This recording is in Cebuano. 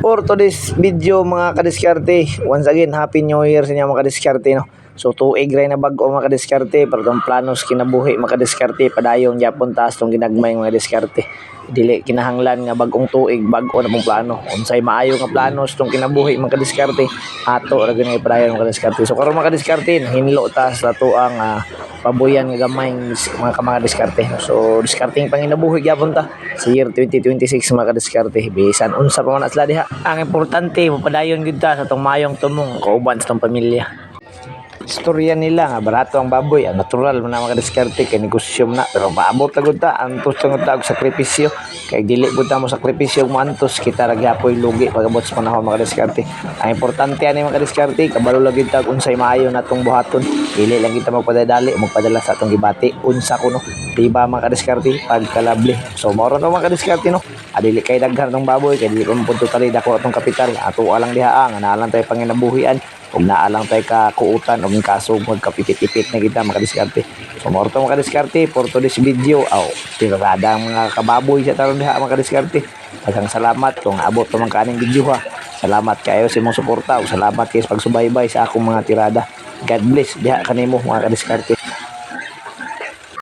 For today's video, mga kadiskarte, once again, Happy New Year sa inyo, mga kadiskarte, no? So tuig ray na bag-o, mga kadiskarte, para tong planos kinabuhi, mga kadiskarte, padayon gyapon taas tong ginagmay, mga diskarte. Dili kinahanglan nga bag-ong tuig, bag-o na pong plano. Unsay maayo nga plano sa tong kinabuhi, mga kadiskarte, ato ra gyud padayon, mga kadiskarte. So karon, mga kadiskarte, hinlo ta sa atuang pabuyan nga gamay, mga diskarte, no? So diskarteng panginabuhi gyapon ta sa year 2026, mga kadiskarte. Bisan unsa pa man na sila diha. Ang importante, mopadayon gyud ta sa tong mayong tumong kauban sa tong pamilya. Istorya nila nga barato ang baboy, ang natural man na, mga kadiskarte, kay negosyo man na, pero paabot na gud ta, antos na gud ta og sakripisyo, kay dili gud ta mo sakripisyo mo antos, kita ra gyapoy lugi pag-abot sa panahon, mga kadiskarte. Ang importante ani, mga kadiskarte, kabalo lang gid ta kung unsay maayo natong buhaton. Dili lang kita magpadadali, magpadala sa atong gibati, unsa kuno, di ba, mga kadiskarte, pagkalabli? So mao to, mga kadiskarte, no? Adili kay daghan tong baboy kay dili pa man pud totally dako atong kapital. Ato lang diha nga naa lang tay panginabuhian ug naa lang tay kakuutan ug kaso magkapipit-ipit na kita, mga kadiskarte. So mao to, mga kadiskarte, for today's video. Aw, tirada ang mga kababoy sa taron diha, mga kadiskarte. Daghang salamat kung abot pa man kaning video ha. Salamat kayo sa imong suporta ug salamat kayo sa pagsubaybay sa akong mga tirada. God bless diha kanimo, mga kadiskarte.